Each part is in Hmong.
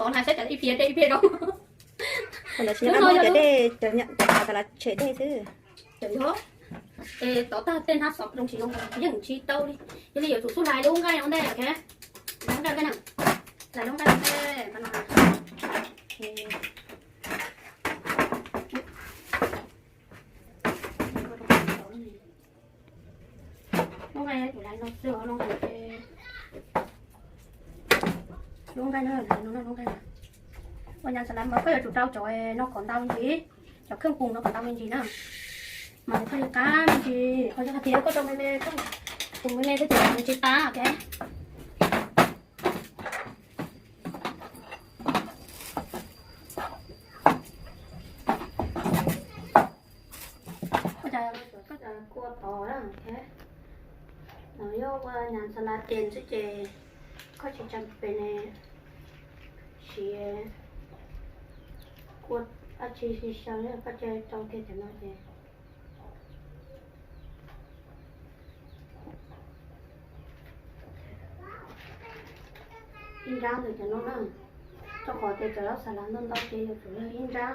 Tov hais saib cov ib phiab dej ib phiab rau. Ntawd tsis nyob qab muab cov dej, cov xav las tshem dej xwb. Cov yog, es tov tag tej hnab xov zoo tsis zoo yeej tsis tau li. Yog li yuav tsum xub hlais lub nqaij no ntej, ok. Hlais lub nqaij ntej na. Hlais lub nqaij ntej no. Lub nqaij kuv hlais no xwb, lub nqaij, lub nqaij no, lub nqaij. Ua nyas xav las mas koj yuav tsum rau cov no kom ntau me ntsis, cov kheej pum no kom ntau me ntsis na. Mas koj li qab me ntsis, koj yog hais tias koj rau me me, pum me me xwb ces me ntsis qab, ok. Koj cov kua tod na, no yog ua nyas xav las tes xwb ces koj tsis tsa pes ne, siv kua dab tsi xyaw, koj cia rau kiag cov no ces ib nrab ntawm cov no na, rau qhov tias cov lab xav las ntau ntau ces yuav tsum yog ib nrab,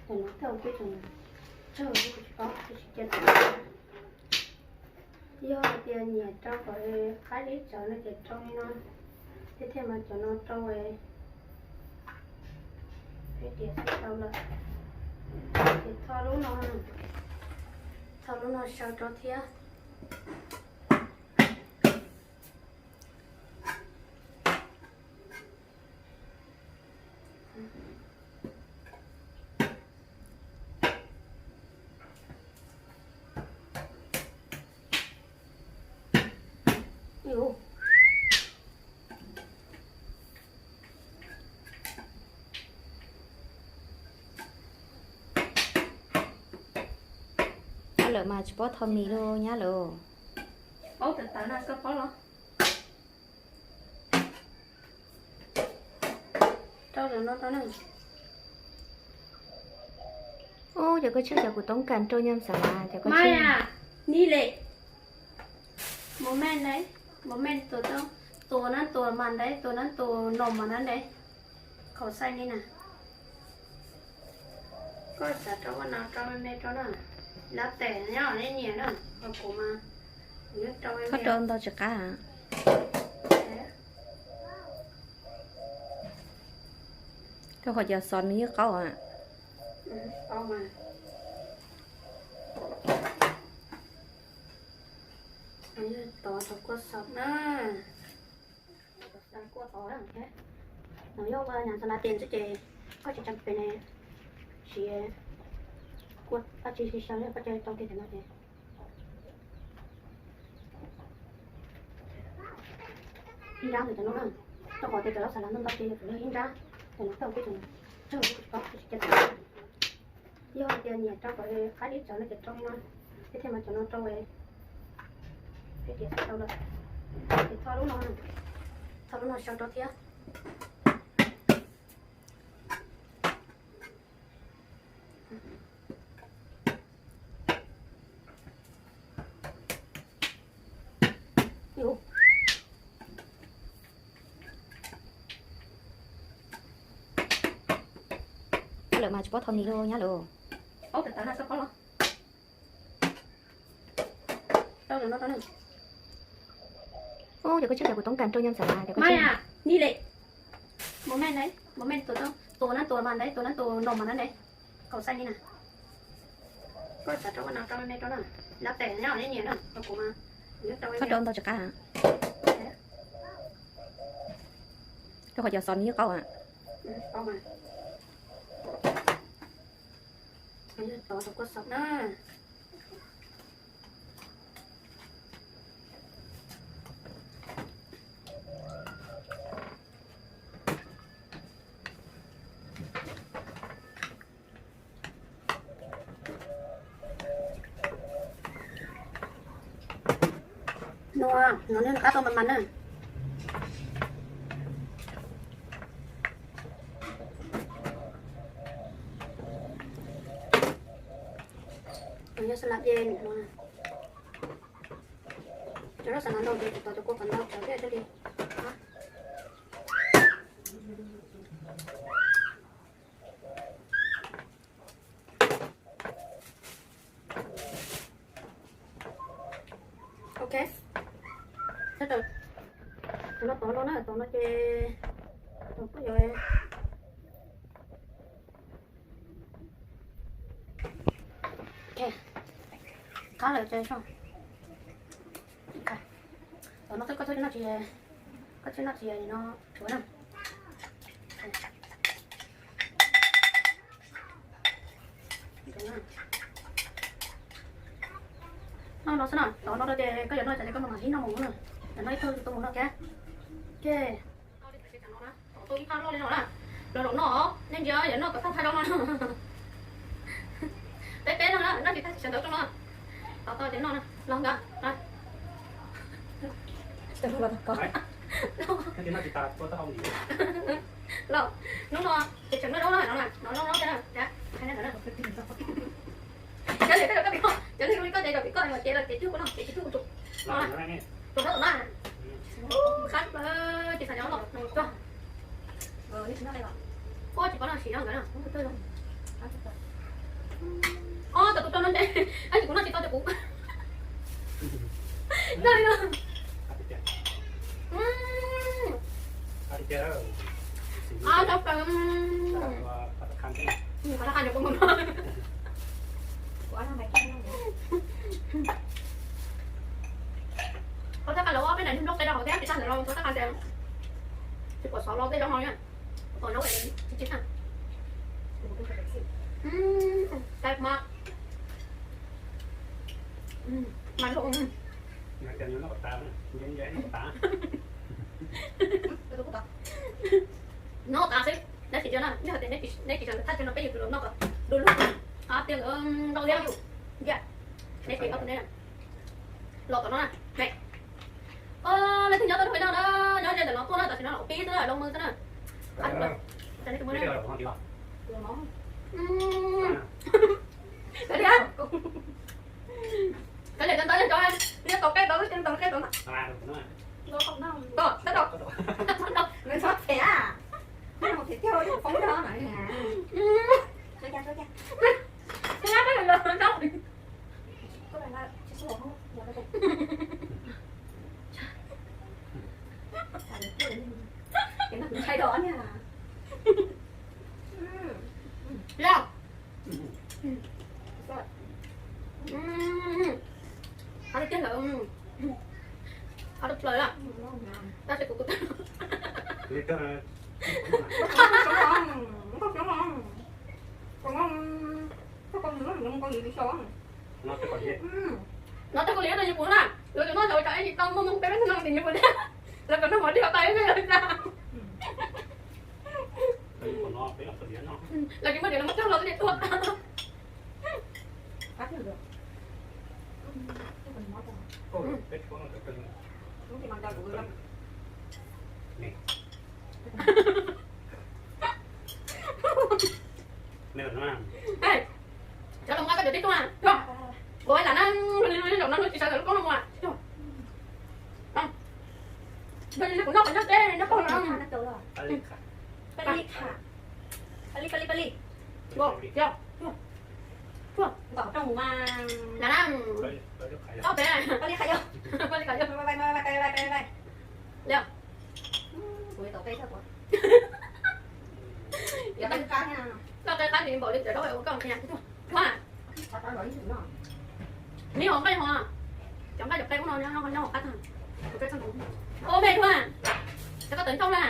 cov no tej zaum peb tseem tsawg kuv tsis paub, kuv tsis cia tau. Yog hais tias nyiam rau kom qab ib cov no ces rau li no, thiab thiaj mas cov no rau peb tias tau lawm. Ces tho lub no, tho lub no xyaw rau thiab. Nyab lawm mas tsis paub tho mis li nyab lawm. Paub tawv tawv na, koj paub los? Rau no rau na. Ub, cov koj tshiab cov kuv toob kas rau nyab xav las cov koj tshiab. Ni lem. Mos mej na, mos mej tuas, tuas na tuas mas ntawd, tuas na tuas no mas na ntawd. Khaum xaij ni na. Koj xav rau ua no rau me me rau na. Lab tes nyob neb nyiam na, kuv mas kuv rau me me. Koj rau ntau tsis qab. Rau qhov cov xov nws yeej qaub. Tov cov kua xov na. Kua tod, no yog ua nyas xav las tes xwb ces koj tsis tsa pes ne, siv kua dab tsi xyaw, koj cia rau kiag cov no ces ib nrab ntawm cov no na, rau qhov tias cov lab xav las ntau ntau ces yuav tsum yog ib nrab, cov no tej zaum peb tseem tsawg kuv tsis paub, kuv tsis cia tau. Yog hais tias nyiam rau kom qab ib cov no ces rau li no, thiab thiaj mas cov no rau peb tias tau lawm. Ces tho lub no, tho lub no xyaw rau thiab. Lawm mas tsis paub tho mis li nyab lawm. Paub tawv tawv na, koj paub los? Ub, cov koj tshiab cov kuv toob kas rau nyab xav las cov koj tshiab. Ni lem. Mos mej na, mos mej tuas, tuas na tuas mas ntawd, tuas na tuas no mas na ntawd. Khaum xaij ni na. Koj xav rau ua no rau me me rau na. Lab tes nyob neb nyiam na, kuv mas kuv rau me me. Koj rau ntau tsis qab. Rau qhov cov xov nws yeej qaub. Tov cov kua xov na. No, no nej qab tau mas mas na. Yog xav las ces nws no, cov lab xav las ntau ces tov cov kua kom ntau tsawv thiab thiaj li. Tus no tod no na, tus no ces tus kuj yuav qab lawm ces tus no twb koj twb noj tsis, koj twb noj tsis no tshuav na. Noj no xwb na, tod no ces koj yuav noj ces koj mam ib noj mus na. Noj ib tug tus mus noj kiag. Ces ib phab loj li no na, los zaum no nej ntsia yog noj kom tag thaj zaub no. Peb peb no na, noj tsis tag tsis sawv ntawd rau no. Tod tod ces noj na, los nkawd. Los, hnub no ces tseem noj zaub no, no no no no. Cov niag koj, cov niag zoo li koj ces yog vim koj ces los ces cuag kuv no ces tsis cuag kuv tus no. Tus no tus no. Qab, ces xav nyob los tag. Ua tsis paub no sim no nkawd no. Ob tug tus no ntshe, tab sis kuv noj tsis tau ces kuv noj li no. Ab, tau plaws. Qhov thaj qab lawv ua peb daim niag nplooj qe rau hauv thiab, tsis tag ntawd los ua thaj qab ntawd tsis pom xov los tej zaub no na. Pom zaub tsis tsis tag. Cay mas, mas noj tas xwb, neb tsis ntsia na, neb tsis sawv thaj chaw no peb yuav tsum los noj kom du lug, qab tiag ntau thiab. Neb tsis ob tug ne, los tom no na. Leej twg nyob tau peb no na, nyob ze ntawm no tuaj na, tam sim no los pib xwb na, loo mws xwb na. Kav liam cov ntawd cov, neb tau qe tau, tau qe tau na. Tau, tau, tau. Nws txhob phem, nws phem tiag, yuav foob rau. Ntshai rau niag. Los. Qab tiag lawm. Qab plaws lawm. Tab sis kuv, kuv no tej kuv liam no yus kuv na, lawv cov noj cov ua cas ib tsis tau muaj muaj peb leej no tim yus kuv thiab. Lawv kom noj mov dib los tais ib leeg li cas. Lawv tsis muaj diav los muab cog los twb tuaj. Cov los nqa koj cov tib tug na, ua lam na, zaum no tsis sawv ntawm lub koob no mus. Kuv noj qhov nyob teb nyob pog no. Pali, pali, pali. Tom rau mus mas. Lam na. Ob peb. Pali qhov yog, pali qhov yog. Li. Kuv tau qe thiab kuv. Yog qe qab thiab, qe qab li npaum li cov zaub ua koj qhia. Thuaj. Neb ho nqaij ho, cov nqaij cov qe ub no nyob hauv qab tag. Ua me Thuaj, cov koj tawv ncauj na.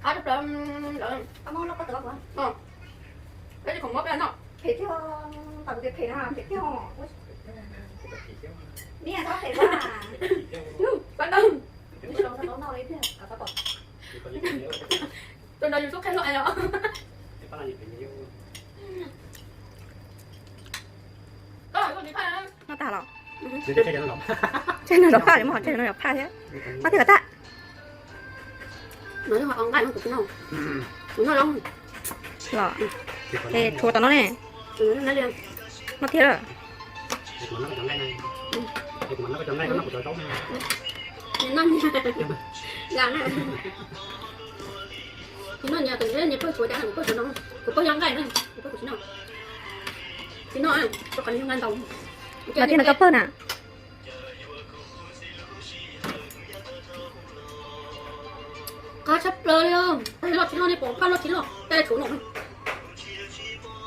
Qab tshaj plaws lawm. Peb tsis khoom muab peb noj. Phem tiag, tam kuv tias phem na, phem tiag. Niag txhob phem na. Pab tau. Tus no yus tub qhia luaj yom. Noj tag los? Tseg no zov phaj, tseg no zov phaj thiab. Noj thiab kom tag. Los, es tshuav tom no ne. Noj thiab lawm. Los thiab no koj pawg na.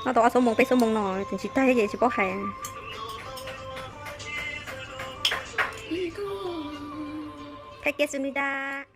Noj tau ob xuab moos peb xuab moos no tseem tsis tag ces tsis paub hais. Khaib kiag xwb li ntag.